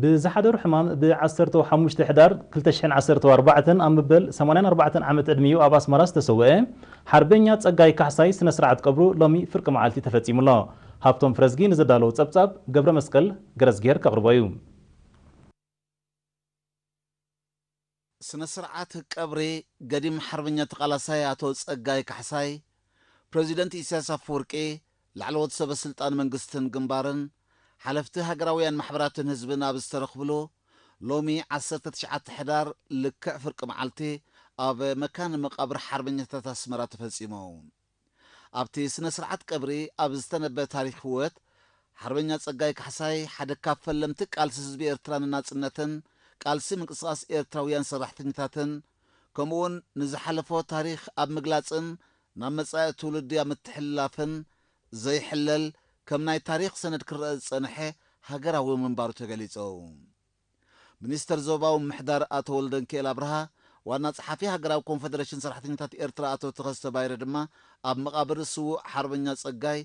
ብዝሓደሩ ሕማም ብ ዓሰርተ ሓሙሽተ ሕዳር ክልተ ሽሕን ዓሰርተ ኣርባዕተን ኣብ መበል ሰማንያን ኣርባዕተን ዓመት ዕድሚኡ ኣብ ኣስመራ ዝተሰወአ ሓርበኛ ጸጋይ ካሕሳይ ስነ ስርዓት ቀብሩ ሎሚ ፍርቂ መዓልቲ ተፈጺሙ ኣሎ። ሃብቶም ፍረዝጊ ንዘዳለዎ ጸብጻብ ገብረ መስቀል ገረዝጌር ከቕርቦ እዩ። ስነ ስርዓት ቀብሪ ገዲም ሓርበኛ ተቓላሳይ ኣቶ ጸጋይ ካሕሳይ፣ ፕረዚደንት ኢሳያስ ኣፈወርቂ፣ ላዕለዎት ሰበ ስልጣን መንግስትን ግንባርን፣ ሓለፍቲ ሃገራውያን ማሕበራትን ህዝብን ኣብ ዝተረኽብሉ፣ ሎሚ ዓሰርተ ትሽዓተ ሕዳር ልክዕ ፍርቂ መዓልቲ ኣብ መካነ መቓብር ሓርበኛታት ኣስመራ ተፈጺሙ። ኣብቲ ስነ ስርዓት ቀብሪ ኣብ ዝተነበ ታሪኽ ህይወት ሓርበኛ ጸጋይ ካሕሳይ ሓደ ካብ ፈለምቲ ቃልሲ ህዝቢ ኤርትራ ንናጽነትን ቃልሲ ምንቅስቓስ ኤርትራውያን ሰራሕተኛታትን ከምኡውን ንዝሓለፎ ታሪኽ ኣብ ምግላጽን ናብ መጻኢ ትውልዲ ኣብ ምትሕልላፍን ዘይሕለል ከም ናይ ታሪኽ ሰነድ ክረአ ዝጸንሐ ሃገራዊ ምንባሩ ተገሊጹ። ሚኒስተር ዞባዊ ምሕዳር ኣቶ ወልደንኪኤል ኣብርሃ፣ ዋና ጸሓፊ ሃገራዊ ኮንፈደሬሽን ሰራሕተኛታት ኤርትራ ኣቶ ተኸስተ ባይረ ድማ ኣብ መቓብር ስዉእ ሓርበኛ ጸጋይ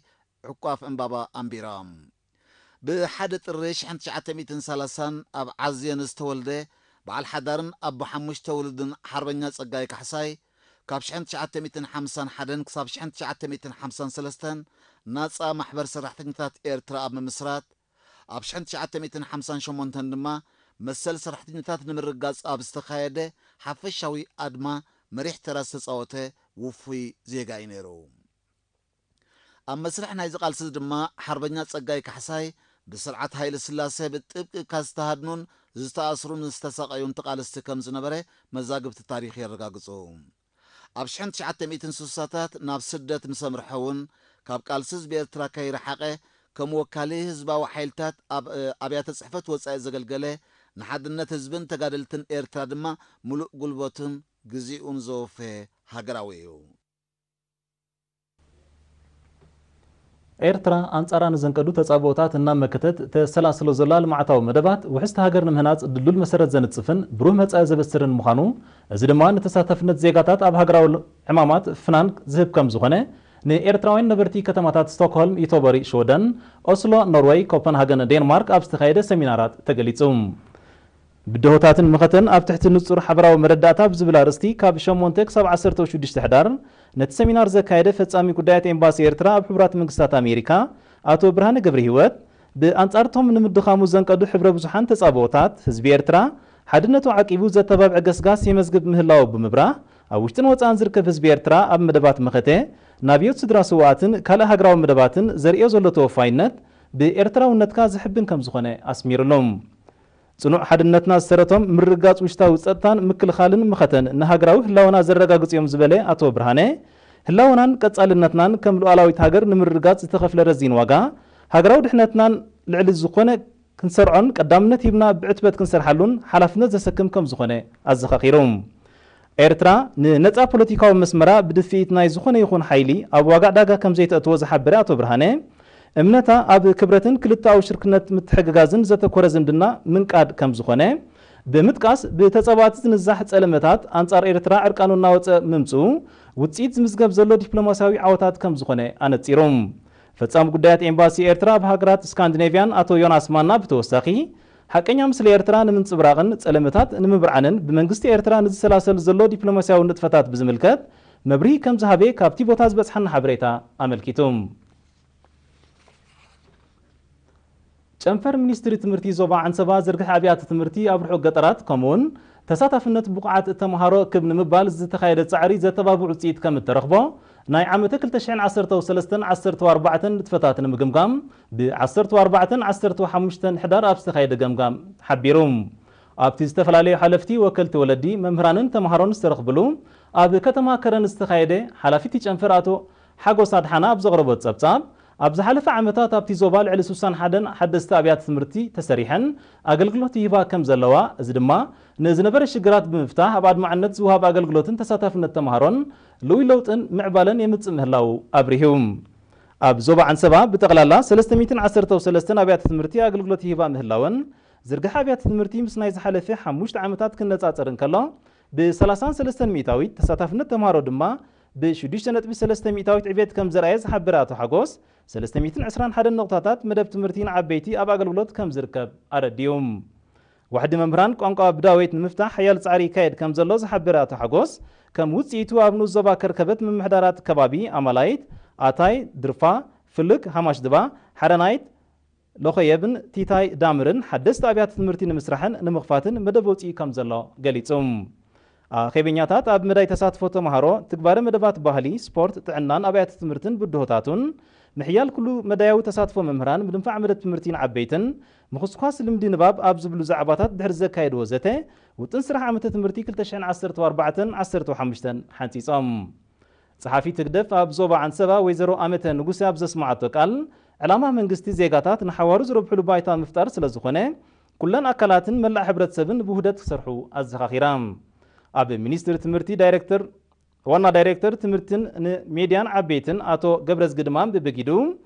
ዕቋፍ ዕምባባ ኣንቢሮም። ብ ሓደ ጥሪ ሽሕን ትሽዓተ ሚእትን ሰላሳን ኣብ ዓዝዮን ዝተወልደ በዓል ሓዳርን ኣቦ ሓሙሽተ ውሉድን ሓርበኛ ጸጋይ ካሕሳይ፣ ካብ ሽሕን ትሽዓተ ሚእትን ሓምሳን ሓደን ክሳብ ሽሕን ትሽዓተ ሚእትን ሓምሳን ሰለስተን ናጻ ማሕበር ሰራሕተኛታት ኤርትራ ኣብ ምምስራት፣ ኣብ ሽሕን ትሽዓተ ሚእትን ሓምሳን ሸሞንተን ድማ መሰል ሰራሕተኛታት ንምርግጋጽ ኣብ ዝተኻየደ ሓፈሻዊ ኣድማ መሪሕ ተራ ዝተጻወተ ውፉይ ዜጋ እዩ ነይሩ። ኣብ መስርሕ ናይዚ ቃልሲ ድማ ሓርበኛ ጸጋይ ካሕሳይ ብስርዓት ሃይለ ስላሴ ብጥብቂ ካብ ዝተሃድኑን ዝተኣስሩን ዝተሳቐዩን ተቓለስቲ ከም ዝነበረ መዛግብቲ ታሪኽ የረጋግጹ። ኣብ ሽሕን ትሽዓተ ሚእትን ስሳታት ናብ ስደት ምስ ኣምርሐ እውን ካብ ቃልሲ ህዝቢ ኤርትራ ከይረሓቐ ከም ወካሊ ህዝባዊ ሓይልታት ኣብ ኣብያተ ጽሕፈት ወጻኢ ዘገልገለ፣ ንሓድነት ህዝብን ተጋደልትን ኤርትራ ድማ ምሉእ ጉልበቱን ግዜኡን ዘወፈየ ሃገራዊ እዩ። ኤርትራ ኣንጻራ ንዘንቀዱ ተጻብኦታት እናመከተት ተሰላስሎ ዘላ ልምዓታዊ መደባት ውሕስቲ ሃገር ንምህናጽ ድልዱል መሰረት ዘንጽፍን ብሩህ መጻኢ ዘበስርን ምዃኑ፣ እዚ ድማ ንተሳታፍነት ዜጋታት ኣብ ሃገራዊ ዕማማት ፍናን ዝህብ ከም ዝኾነ ንኤርትራውያን ነበርቲ ከተማታት ስቶክሆልም፣ ዩቶበሪ ሽወደን፣ ኦስሎ ኖርወይ፣ ኮፐንሃገን ዴንማርክ ኣብ ዝተኻየደ ሰሚናራት ተገሊጹ። ብድሆታትን መኸተን ኣብ ትሕቲ ንጹር ሓበራዊ መረዳእታ ብዝብል ኣርእስቲ ካብ ሸሞንተ ክሳብ ዓሰርተ ሽዱሽተ ሕዳር ነቲ ሰሚናር ዘካየደ ፈጻሚ ጉዳያት ኤምባሲ ኤርትራ ኣብ ሕቡራት መንግስታት ኣሜሪካ ኣቶ ብርሃነ ገብረሂወት፣ ብኣንጻርቶም ንምድኻሙ ዘንቀዱ ሕብረ ብዙሓን ተጻብኦታት ህዝቢ ኤርትራ ሓድነቱ ዓቂቡ ዘተባብዕ ገስጋስ የመዝግብ ምህላው ብምብራህ፣ ኣብ ውሽጥን ወጻእን ዝርከብ ህዝቢ ኤርትራ ኣብ መደባት መኸተ፣ ናብዮት ስድራ ስውኣትን ካልእ ሃገራዊ መደባትን ዘርእዮ ዘሎ ተወፋይነት ብኤርትራውነትካ ዘሕብን ከም ዝኾነ ኣስሚሩሎም። ጽኑዕ ሓድነትና ዝሰረቶም ምርግጋጽ ውሽጣዊ ጸጥታን ምክልኻልን መኸተን ንሃገራዊ ህላወና ዘረጋግጹ እዮም ዝበለ ኣቶ ብርሃነ፣ ህላወናን ቀጻልነትናን ከም ሉዓላዊት ሃገር ንምርግጋጽ ዝተኸፍለ ረዚን ዋጋ፣ ሃገራዊ ድሕነትናን ልዕሊ ዝኾነ ክንሰርዖን ቀዳምነት ሂብና ብዕትበት ክንሰርሓሉን ሓላፍነት ዘሰክም ከም ዝኾነ ኣዘኻኺሩ። ኤርትራ ንነጻ ፖለቲካዊ መስመራ ብድፍኢት ናይ ዝኾነ ይኹን ሓይሊ ኣብ ዋጋ ዕዳጋ ከም ዘይተእትዎ ዝሓበረ ኣቶ ብርሃነ፣ እምነታ ኣብ ክብረትን ክልተኣዊ ሽርክነት ምትሕግጋዝን ዘተኮረ ዝምድና ምንቃድ ከም ዝኾነ ብምጥቃስ፣ ብተጻባእቲ ዝንዛሕ ጸለመታት ኣንጻር ኤርትራ ዕርቃኑ እናወጸ ምምጽኡ ውጽኢት ዝምዝገብ ዘሎ ዲፕሎማስያዊ ዓወታት ከም ዝኾነ ኣነጺሩ። ፈጻሚ ጉዳያት ኤምባሲ ኤርትራ ኣብ ሃገራት ስካንዲኔቭያን ኣቶ ዮናስ ማና ብተወሳኺ፣ ሓቀኛ ምስሊ ኤርትራ ንምንጽብራቕን ጸለመታት ንምብርዓንን ብመንግስቲ ኤርትራ ንዝሰላሰል ዘሎ ዲፕሎማስያዊ ንጥፈታት ብዝምልከት መብርሂ ከም ዝሃበ ካብቲ ቦታ ዝበጽሓና ሓበሬታ ኣመልኪቱ። ጨንፈር ሚኒስትሪ ትምህርቲ ዞባ ዓንሰባ ዝርግሐ ኣብያተ ትምህርቲ ኣብ ርሑቕ ገጠራት ከምኡውን ተሳታፍነት ብቑዓት ተምሃሮ ክብ ንምባል ዝተኻየደ ጻዕሪ ዘተባብዕ ውጽኢት ከም እተረኽቦ ናይ ዓመተ ክልተ ሽሕን ዓሰርተ ሰለስተን ዓሰርተ ኣርባዕተን ንጥፈታት ንምግምጋም ብ ዓሰርተ ኣርባዕተን ዓሰርተ ሓሙሽተን ሕዳር ኣብ ዝተኻየደ ገምጋም ሓቢሩ። ኣብቲ ዝተፈላለዩ ሓለፍቲ፣ ወከልቲ ወለዲ፣ መምህራንን ተምሃሮን ዝተረኽብሉ ኣብ ከተማ ከረን ዝተኻየደ ሓላፊቲ ጨንፈር ኣቶ ሓጎስ ኣድሓና ኣብ ዘቕረቦ ጸብጻብ፣ ኣብ ዝሓለፈ ዓመታት ኣብቲ ዞባ ልዕሊ ስሳን ሓደን ሓደስቲ ኣብያተ ትምህርቲ ተሰሪሐን ኣገልግሎት ይህባ ከም ዘለዋ፣ እዚ ድማ ንዝነበረ ሽግራት ብምፍታሕ ኣብ ኣድማዕነት ዝወሃብ ኣገልግሎትን ተሳታፍነት ተምሃሮን ልውይ ለውጥን ምዕባለን የምጽእ ምህላዉ ኣብሪሁ። ኣብ ዞባ ዓንሰባ ብጠቕላላ ሰለስተ ሚእትን ዓሰርተ ሰለስተን ኣብያተ ትምህርቲ ኣገልግሎት ይህባ ምህላወን፣ ዝርግሐ ኣብያተ ትምህርቲ ምስ ናይ ዝሓለፈ ሓሙሽተ ዓመታት ክነጻጸር እንከሎ፣ ብ ሰላሳን ሰለስተን ሚእታዊት፣ ተሳታፍነት ተምሃሮ ድማ ብ ሽዱሽተ ነጥቢ ሰለስተ ሚእታዊት ዕቤት ከም ዘርኣየ ዝሓበረ ኣቶ ሓጎስ፣ ሰለስተ ሚእትን ዕስራን ሓደን ነቑጣታት መደብ ትምህርቲ ንዓበይቲ ኣብ ኣገልግሎት ከም ዝርከብ ኣረዲኡ። ዋሕዲ መምህራን ቋንቋ ብዳወይት ንምፍታሕ ሓያል ጻዕሪ ይካየድ ከም ዘሎ ዝሓበረ ኣቶ ሓጎስ፣ ከም ውጽኢቱ ኣብ ንኡስ ዞባ ከርከበት ምምሕዳራት ከባቢ ኣማላይት፣ ኣታይ፣ ድርፋ፣ ፍልግ፣ ሃማሽ ድባ፣ ሓረናይት፣ ሎኸየብን ቲታይ ዳምርን ሓደስቲ ኣብያተ ትምህርቲ ንምስራሕን ንምኽፋትን መደብ ወጺኡ ከም ዘሎ ገሊጹ። ኣኼበኛታት ኣብ መዳይ ተሳትፎ ተምሃሮ፣ ትግባረ መደባት ባህሊ፣ ስፖርት፣ ጥዕናን ኣብያተ ትምህርትን ብድሆታቱን፣ ምሕያል ኩሉ መዳያዊ ተሳትፎ መምህራን፣ ምድንፋዕ መደብ ትምህርቲ ንዓበይትን፣ ምኹስኳስ ልምዲ ንባብ ኣብ ዝብሉ ዛዕባታት ድሕሪ ዘካየድዎ ዘተ፣ ውጥን ስራሕ ዓመተ ትምህርቲ ክልተ ሽሕን ዓሰርተ ኣርባዕተን ዓሰርተ ሓሙሽተን ሓንጺጾም። ጸሓፊት ህግደፍ ኣብ ዞባ ዓንሰባ ወይዘሮ ኣመተ ንጉሴ ኣብ ዘስምዓቶ ቃል፣ ዕላማ መንግስቲ ዜጋታት ንሓዋሩ ዝረብሕሉ ባይታ ምፍጣር ስለ ዝኾነ፣ ኩለን ኣካላትን መላእ ሕብረተሰብን ብውህደት ክሰርሑ ኣዘኻኺራ። ኣብ ሚኒስትሪ ትምህርቲ ዳይሬክተር፣ ዋና ዳይሬክተር ትምህርትን ንሜድያን ዓበይትን ኣቶ ገብረዝጊ ድማ ብብጊዱ፣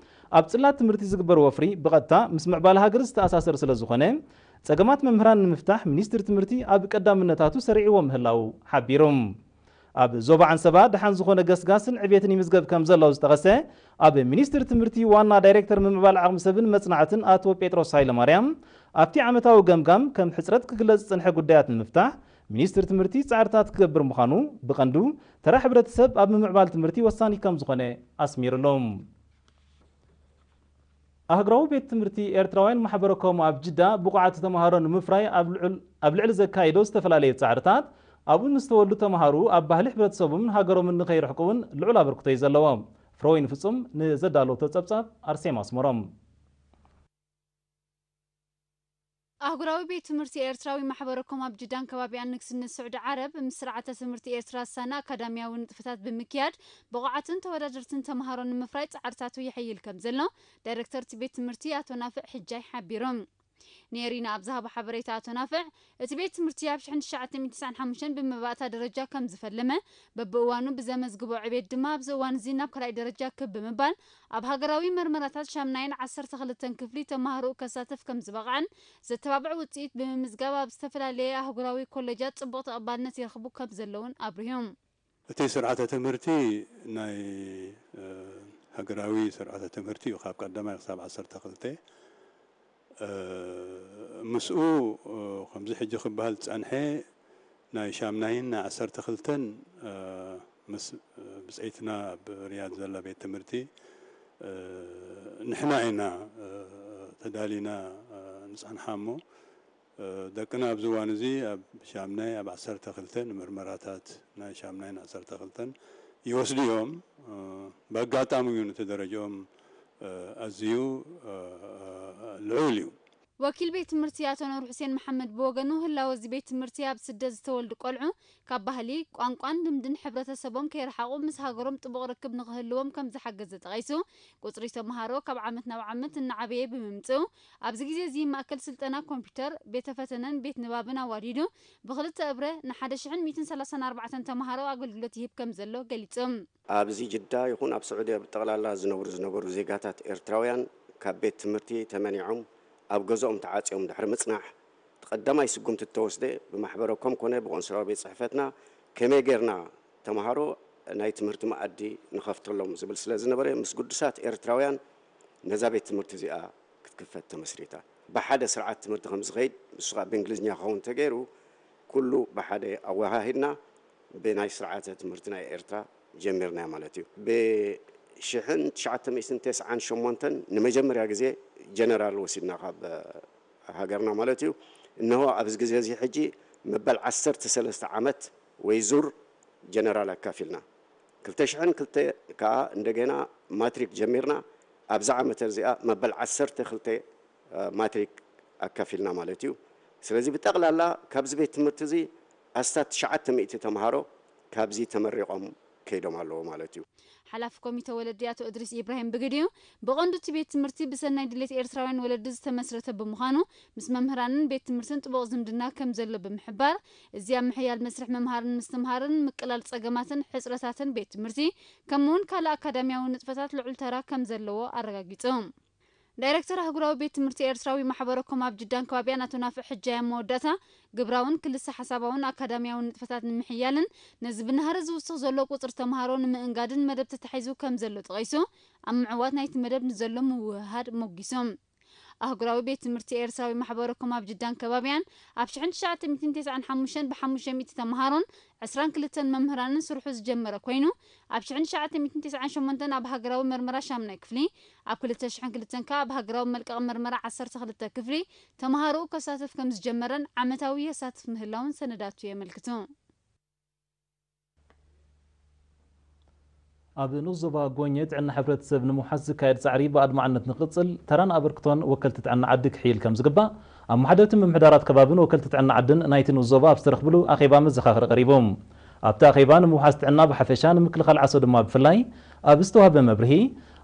ኣብ ጽላት ትምህርቲ ዝግበር ወፍሪ ብቐጥታ ምስ ምዕባለ ሃገር ዝተኣሳሰር ስለ ዝኾነ፣ ጸገማት መምህራን ንምፍታሕ ሚኒስትሪ ትምህርቲ ኣብ ቀዳምነታቱ ሰሪዕዎ ምህላው ሓቢሩ። ኣብ ዞባ ዓንሰባ ደሓን ዝኾነ ገስጋስን ዕቤትን ይምዝገብ ከም ዘሎ ዝጠቐሰ ኣብ ሚኒስትሪ ትምህርቲ ዋና ዳይሬክተር ምምዕባል ዓቕሚ ሰብን መጽናዕትን ኣቶ ጴጥሮስ ሃይለማርያም፣ ኣብቲ ዓመታዊ ገምጋም ከም ሕጽረት ክግለጽ ዝጸንሐ ጉዳያት ንምፍታሕ ሚኒስትሪ ትምህርቲ ጻዕርታት ክገብር ምዃኑ፣ ብቐንዱ ተራ ሕብረተሰብ ኣብ ምምዕባል ትምህርቲ ወሳኒ ከም ዝኾነ ኣስሚሩሉ። ኣህጉራዊ ቤት ትምህርቲ ኤርትራውያን ማሕበረ ኮም ኣብ ጅዳ ብቑዓት ተምሃሮ ንምፍራይ ኣብ ልዑል-፣ ኣብ ልዕሊ ዘካይዶ ዝተፈላለዩ ጻዕርታት፣ ኣብኡ ንዝተወልዱ ተምሃሮ ኣብ ባህሊ ሕብረተሰቦምን ሃገሮምን ንኸይርሕቁ እውን ልዑል ኣበርክቶ እዩ ዘለዎ። ፍረወይኒ ፍጹም ንዘዳለወቶ ጸብጻብ ኣርሴማ ኣስመሮም። ኣህጉራዊ ቤት ትምህርቲ ኤርትራዊ ማሕበረ ኮም ኣብ ጅዳን ከባቢኣን ንግስነት ስዑዲ ዓረብ ምስ ስርዓተ ትምህርቲ ኤርትራ ዝሳነ ኣካዳሚያዊ ንጥፈታት ብምክያድ ብቑዓትን ተወዳደርትን ተምሃሮ ንምፍራይ ጻዕርታቱ የሐይል ከም ዘሎ ዳይሬክተር እቲ ቤት ትምህርቲ ኣቶ ናፍዕ ሕጃይ ሓቢሮም። ኔሪና ኣብ ዝሃቦ ሓበሬታ ኣቶ ናፍዕ፣ እቲ ቤት ትምህርቲ ኣብ ሽሕን ትሽዓተ ሚእትን ትስዓን ሓሙሽተን ብመባእታ ደረጃ ከም ዝፈለመ፣ በብእዋኑ ብዘመዝግቦ ዕቤት ድማ ኣብዚ እዋን እዚ ናብ ካልኣይ ደረጃ ክብ ብምባል ኣብ ሃገራዊ መርመራታት ሻምናይን ዓሰርተ ክልተን ክፍሊ ተምሃሮኡ ከሳትፍ ከም ዝበቕዐን ዘተባብዕ ውጽኢት ብምምዝጋብ ኣብ ዝተፈላለየ ኣህጉራዊ ኮሌጃት ጽቡቕ ተቐባልነት ይረኽቡ ከም ዘለውን ኣብሪሆም። እቲ ስርዓተ ትምህርቲ ናይ፣ እ፣ ሃገራዊ ስርዓተ ትምህርቲ እዩ፣ ካብ ቀዳማይ ክሳብ ዓሰርተ ክልተ። እ፣ ምስኡ፣ እ፣ ከምዚ ሕጂ ክበሃል ዝጸንሐ ናይ ሻምናይን ናይ ዓሰርተ ክልተን፣ እ፣ ምስ፣ እ፣ ብጸይትና ኣብ ሪያድ ዘላ ቤት ትምህርቲ፣ እ፣ ንሕና ኢና፣ እ፣ ተዳሊና፣ እ፣ ንጸንሓ እሞ፣ እ፣ ደቅና ኣብዚ እዋን እዚ ኣብ ሻምናይ ኣብ ዓሰርተ ክልተ ንምርመራታት ናይ ሻምናይን ዓሰርተ ክልተን ይወስዱ እዮም። እ፣ ብኣጋጣሚ እዩ ነቲ ደረጃኦም፣ እ፣ ኣዝዩ፣ እ፣ እ፣ ልዑል እዩ። ወኪል ቤት ትምህርቲ ኣቶ ኑር ሑሴን መሓመድ ብወገኑ፣ ህላወ እዚ ቤት ትምህርቲ ኣብ ስደት ዝተወልዱ ቆልዑ ካብ ባህሊ፣ ቋንቋን ልምድን ሕብረተሰቦም ከይረሓቑ ምስ ሃገሮም ጥቡቕ ርክብ ንኽህልዎም ከም ዝሓገዘ ጠቒሱ፣ ቁጽሪ ተምሃሮ ካብ ዓመት ናብ ዓመት እናዓበየ ብምምጽኡ፣ ኣብዚ ግዜ እዚ ማእከል ስልጠና ኮምፒውተር፣ ቤተ ፈተነን ቤት ንባብን ኣዋዲዱ ብኽልተ እብረ ንሓደ ሽሕን ሚእትን ሰላሳን ኣርባዕተን ተምሃሮ ኣገልግሎት ይህብ ከም ዘሎ ገሊጹ። ኣብዚ ጅዳ ይኹን ኣብ ስዑዲ ኣብ ጠቕላላ ዝነብሩ ዝነበሩ ዜጋታት ኤርትራውያን ካብ ቤት ትምህርቲ ተመኒዖም ኣብ ገዝኦም ተዓጽዮም ድሕሪ ምጽናሕ፣ እቲ ቀዳማይ ስጉምቲ እተወስደ ብማሕበረ ኮም ኮነ ብቆንስላዊ ቤት ጽሕፈትና ከመይ ጌርና ተምሃሮ ናይ ትምህርቲ መኣዲ ንኸፍተሎም ዝብል ስለ ዝነበረ፣ ምስ ግዱሳት ኤርትራውያን ነዛ ቤት ትምህርቲ እዚኣ ክትክፈት ተመስሪታ። ብሓደ ስርዓት ትምህርቲ ከም ዝኸይድ፣ ንሱ ኸኣ ብእንግሊዝኛ ክኸውን እንተገይሩ፣ ኩሉ ብሓደ ኣወሃሂድና ብናይ ስርዓተ ትምህርቲ ናይ ኤርትራ ጀሚርና ማለት እዩ። ብሽሕን ትሽዓተ ሚእትን ተስዓን ሸሞንተን ንመጀመርያ ግዜ ጀነራል ወሲድና ካብ ሃገርና ማለት እዩ። እነሆ ኣብዚ ግዜ እዚ ሕጂ መበል ዓሰርተ ሰለስተ ዓመት ወይ ዙር ጀነራል ኣካፊልና። ክልተ ሽሕን ክልተ ከኣ እንደገና ማትሪክ ጀሚርና። ኣብዛ ዓመት እዚኣ መበል ዓሰርተ ክልተ ማትሪክ ኣካፊልና ማለት እዩ። ስለዚ ብጠቕላላ ካብዚ ቤት ትምህርቲ እዚ ኣስታት ትሽዓተ ሚእቲ ተምሃሮ ካብዚ ተመሪቖም ከይዶም ኣለዉ ማለት እዩ። ሓላፊ ኮሚተ ወለዲ ኣቶ እድሪስ ኢብራሂም ብግዲኡ፣ ብቐንዱ እቲ ቤት ትምህርቲ ብሰናይ ድሌት ኤርትራውያን ወለዲ ዝተመስረተ ብምዃኑ፣ ምስ መምህራንን ቤት ትምህርትን ጥቡቕ ዝምድና ከም ዘሎ ብምሕባር፣ እዚ ኣብ ምሕያል መስርሕ ምምሃርን ምስትምሃርን፣ ምቅላል ጸገማትን ሕጽረታትን ቤት ትምህርቲ፣ ከምኡውን ካልእ ኣካዳሚያዊ ንጥፈታት ልዑል ተራ ከም ዘለዎ ኣረጋጊጹ። ዳይረክተር ኣህጉራዊ ቤት ትምህርቲ ኤርትራዊ ማሕበረ ኮም ኣብ ጅዳን ከባቢኣን ኣቶ ናፍዕ ሕጃይ ኣብ መወዳእታ፣ ግብራውን ክልሰ ሓሳባውን ኣካዳሚያውን ንጥፈታት ንምሕያልን ነዚ ብናህሪ ዝውስኽ ዘሎ ቁጽሪ ተምሃሮ ንምእንጋድን መደብ ተታሒዙ ከም ዘሎ ጠቒሱ፣ ኣብ ምዕዋት ናይቲ መደብ ንዘሎ ምውህሃድ ሞጊሱ። ኣህጉራዊ ቤት ትምህርቲ ኤርትራዊ ማሕበረኮም ኣብ ጅዳን ከባቢያን ኣብ ሽሕን ትሽዓተ ሚእትን ተስዓን ሓሙሽተን ብሓሙሽተ ሚእቲ ተምሃሮን ዕስራን ክልተን መምህራንን ስርሑ ዝጀመረ ኮይኑ፣ ኣብ ሽሕን ትሽዓተ ሚእትን ተስዓን ሸሞንተን ኣብ ሃገራዊ መርመራ ሻምናይ ክፍሊ፣ ኣብ ክልተ ሽሕን ክልተን ከኣ ኣብ ሃገራዊ መልቀቕ መርመራ ዓሰርተ ክልተ ክፍሊ ተምሃሮኡ ከሳትፍ ከም ዝጀመረን ዓመታዊ የሳትፍ ምህላውን ሰነዳቱ የመልክቱ። ኣብ ንኡስ ዞባ ጎኘ ጥዕና ሕብረተሰብ ንምውሓስ ዝካየድ ጻዕሪ ብኣድማዕነት ንክቕጽል ተራን ኣበርክቶን ወከልቲ ጥዕና ዓዲ ክሕይል ከም ዝግባእ ኣመሓደርቲ ምምሕዳራት ከባብን ወከልቲ ጥዕና ዓድን ናይቲ ንኡስ ዞባ ኣብ ዝተረኽብሉ ኣኼባ መዘኻኸሪ ቀሪቡ። ኣብቲ ኣኼባ ንምውሓስ ጥዕና ብሓፈሻ ንምክልኻል ዓሶ ድማ ብፍላይ ኣብ ዝተዋህበ መብርሂ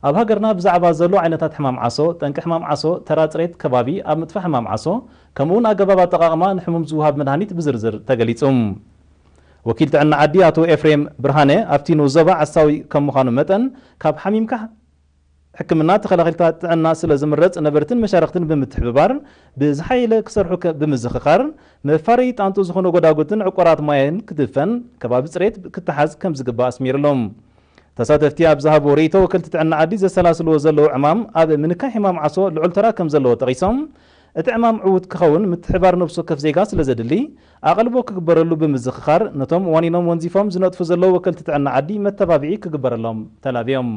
ኣብ ሃገርና ብዛዕባ ዘሎ ዓይነታት ሕማም ዓሶ፣ ጠንቂ ሕማም ዓሶ፣ ተራ ጽሬት ከባቢ ኣብ ምጥፋእ ሕማም ዓሶ፣ ከምኡውን ኣገባብ ኣጠቓቕማ ንሕሙም ዝወሃብ መድሃኒት ብዝርዝር ተገሊጹ። ወኪል ጥዕና ዓዲ ኣቶ ኤፍሬም ብርሃነ ኣብቲ ንኡስ ዞባ ዓሳዊ ከም ምዃኑ መጠን ካብ ሓሚምካ ሕክምና ተኸላኺልካ ጥዕና ስለ ዝምረጽ ነበርትን መሻርኽትን ብምትሕብባር ብዝሓየለ ክሰርሑ ከ- ብምዝኽኻር መፋረዪ ጣንጡ ዝኾነ ጎዳጉድን ዕቆራት ማይን ክድፈን ከባቢ ጽሬት ክተሓዝ ከም ዝግባእ ኣስሚርሎም። ተሳተፍቲ ኣብ ዝሃብዎ ርእይቶ ወከልቲ ጥዕና ዓዲ ዘሰላስልዎ ዘለዉ ዕማም ኣብ ምንካይ ሕማም ዓሶ ልዑል ተራ ከም ዘለዎ ጠቒሶም እቲ ዕማም ዕዉት ክኸውን ምትሕባር ነብሲ ወከፍ ዜጋ ስለ ዘድሊ ኣቐልቦ ክግበረሉ ብምዝኽኻር ነቶም ዋኒኖም ወንዚፎም ዝነጥፉ ዘለዉ ወከልቲ ጥዕና ዓዲ መተባብዒ ክግበረሎም ተላብዮም።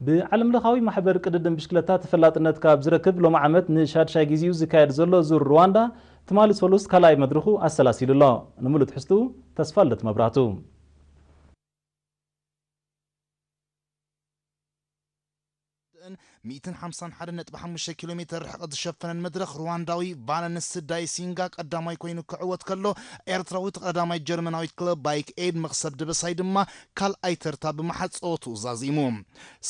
ብዓለም ለኻዊ ማሕበር ቅድድም ብሽክለታ ተፈላጥነት ካብ ዝረክብ ሎሚ ዓመት ንሻድሻይ ግዜኡ ዝካየድ ዘሎ ዙር ሩዋንዳ ትማሊ ሰሉስ ካልኣይ መድረኹ ኣሰላሲሉ ኣሎ። ንምሉእ ትሕዝትኡ ተስፋ ልደት መብራህቱ። ሚእትን ሓምሳን ሓደ ነጥቢ ሓሙሽተ ኪሎ ሜተር ርሕቐት ዝሸፈነን መድረኽ ሩዋንዳዊ ቫለንስ ዳይሲንጋ ቀዳማይ ኮይኑ ክዕወት ከሎ፣ ኤርትራዊት ቀዳማይ ጀርመናዊት ክለብ ባይክ ኤድ መኽሰብ ደበሳይ ድማ ካልኣይ ተርታ ብምሓዝ ጸወትኡ ዛዚሙ።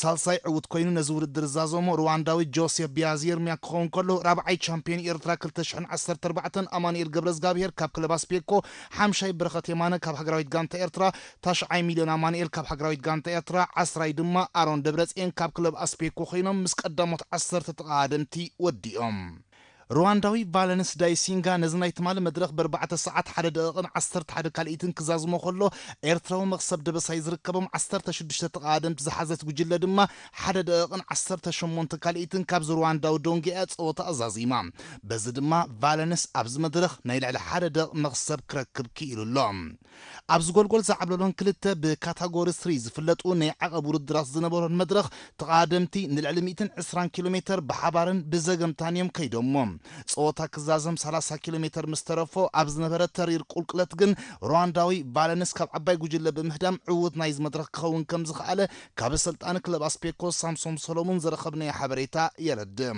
ሳልሳይ ዕዉት ኮይኑ ነዚ ውድድር ዝዛዘሞ ሩዋንዳዊ ጆሴፍ ቢያዚርሚያ ክኸውን ከሎ፣ ራብዓይ ቻምፒዮን ኤርትራ ክልተ ሽሕን ዓሰርተ ኣርባዕተን ኣማኑኤል ገብረዝጋብሄር ካብ ክለብ ኣስፔኮ፣ ሓምሻይ በረኸት የማነ ካብ ሃገራዊት ጋንታ ኤርትራ፣ ታሽዓይ ሚልዮን ኣማኑኤል ካብ ሃገራዊት ጋንታ ኤርትራ፣ ዓስራይ ድማ ኣሮን ደብረጽዮን ካብ ክለብ ኣስፔኮ ኮይኖም ምስ ቀዳሞት ዓሰርተ ተቐዳደምቲ ወዲኦም። ሩዋንዳዊ ቫለንስ ዳይሲንጋ ነዚ ናይ ትማሊ መድረኽ ብኣርባዕተ ሰዓት ሓደ ደቂቕን ዓሰርተ ሓደ ካልኢትን ክዛዝሞ ከሎ፣ ኤርትራዊ መኽሰብ ደበሳይ ዝርከቦም ዓሰርተ ሽዱሽተ ተቐዳደምቲ ዝሓዘት ጉጅለ ድማ ሓደ ደቂቕን ዓሰርተ ሸሞንተ ካልኢትን ካብዚ ሩዋንዳዊ ዶንግያ ጸወታ ኣዛዚማ። በዚ ድማ ቫለንስ ኣብዚ መድረኽ ናይ ልዕሊ ሓደ ደቂቕ መኽሰብ ክረክብ ክኢሉ ኣሎ። ኣብዚ ጎልጎል ዝዓብለሎን ክልተ ብካታጎሪ ስሪ ዝፍለጡ ናይ ዓቐብ ውድድራት ዝነበሮን መድረኽ ተቐዳደምቲ ንልዕሊ ሚእትን ዕስራን ኪሎ ሜተር ብሓባርን ብዘገምታን እዮም ከይዶሞ። ጸወታ ክዛዘም ሰላሳ ኪሎ ሜተር ምስ ተረፎ ኣብ ዝነበረ ተሪር ቁልቁለት ግን ሩዋንዳዊ ቫለንስ ካብ ዓባይ ጉጅለ ብምህዳም ዕዉት ናይዚ መድረኽ ክኸውን ከም ዝኸኣለ ካብ ኣሰልጣኒ ክለብ ኣስፔኮ ሳምሶም ሰሎሙን ዝረኸብናዮ ሓበሬታ የረድእ።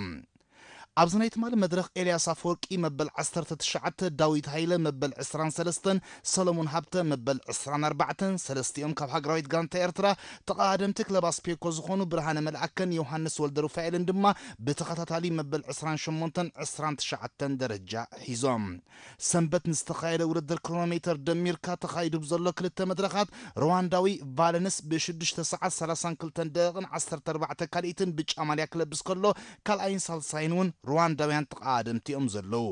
ኣብዚ ናይ ትማሊ መድረኽ ኤልያስ ኣፈወርቂ መበል ዓሰርተ ትሽዓተ፣ ዳዊት ሃይለ መበል ዕስራን ሰለስተን፣ ሰለሙን ሃብተ መበል ዕስራን ኣርባዕተን፣ ሰለስቲኦም ካብ ሃገራዊት ጋንታ ኤርትራ፣ ተቐዳደምቲ ክለብ ኣስፔኮ ዝኾኑ ብርሃነ መልኣከን ዮሃንስ ወልደሩፋኤልን ድማ ብተኸታታሊ መበል ዕስራን ሸሞንተን ዕስራን ትሽዓተን ደረጃ ሒዞም። ሰንበት ንዝተኻየደ ውድድር ክሮኖሜተር ደሚርካ ተኻይዱ ብዘሎ ክልተ መድረኻት ሩዋንዳዊ ቫለንስ ብሽዱሽተ ሰዓት ሰላሳን ክልተን ደቂቕን ዓሰርተ ኣርባዕተ ካልኢትን ብጫ ማልያ ክለብስ ከሎ፣ ካልኣይን ሳልሳይን እውን ሩዋንዳውያን ተቐዳደምቲ እዮም ዘለዉ።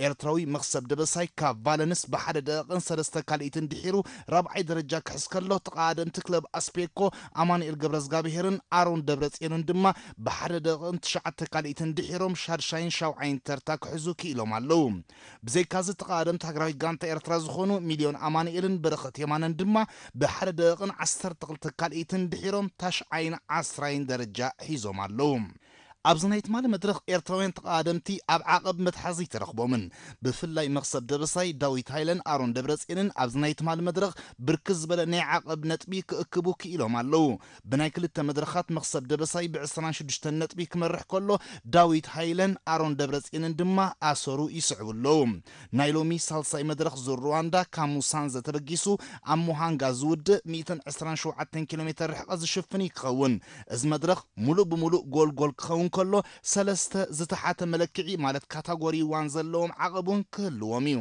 ኤርትራዊ መኽሰብ ደበሳይ ካብ ቫለንስ ብሓደ ደቂቕን ሰለስተ ካልኢትን ድሒሩ ራብዓይ ደረጃ ክሕዝ ከሎ፣ ተቐዳደምቲ ክለብ ኣስፔኮ ኣማኑኤል ገብረዝጋብሄርን ኣሮን ደብረጽዮንን ድማ ብሓደ ደቂቕን ትሽዓተ ካልኢትን ድሒሮም ሻድሻይን ሻውዓይን ተርታ ክሕዙ ክኢሎም ኣለዉ። ብዘይካዚ ተቐዳደምቲ ሃገራዊት ጋንታ ኤርትራ ዝኾኑ ሚልዮን ኣማኑኤልን በረኸት የማነን ድማ ብሓደ ደቂቕን ዓሰርተ ክልተ ካልኢትን ድሒሮም ታሽዓይን ዓስራይን ደረጃ ሒዞም ኣለዉ። ኣብዚ ናይ ትማሊ መድረኽ ኤርትራውያን ተቐዳደምቲ ኣብ ዓቐብ መትሓዚ ኣይተረኽቦምን። ብፍላይ መኽሰብ ደበሳይ፣ ዳዊት ሃይለን ኣሮን ደብረጽዮንን ኣብዚ ናይ ትማሊ መድረኽ ብርክት ዝበለ ናይ ዓቐብ ነጥቢ ክእክቡ ክኢሎም ኣለዉ። ብናይ ክልተ መድረኻት መኽሰብ ደበሳይ ብዕስራን ሽዱሽተን ነጥቢ ክመርሕ ከሎ፣ ዳዊት ሃይለን ኣሮን ደብረጽዮንን ድማ ኣሰሩ ይስዕቡ ኣለዉ። ናይ ሎሚ ሳልሳይ መድረኽ ዙር ሩዋንዳ ካሙሳንዘ ተበጊሱ ኣብ ሙሃንጋ ዝውድእ ሚእትን ዕስራን ሸውዓተን ኪሎ ሜተር ርሕቐት ዝሽፍን እዩ ክኸውን። እዚ መድረኽ ሙሉእ ብሙሉእ ጎልጎል ክኸውን ከሎ፣ ሰለስተ ዝተሓተ መለክዒ ማለት ካታጎሪ ዋን ዘለዎም ዓቐብ እውን ክህልዎም እዩ።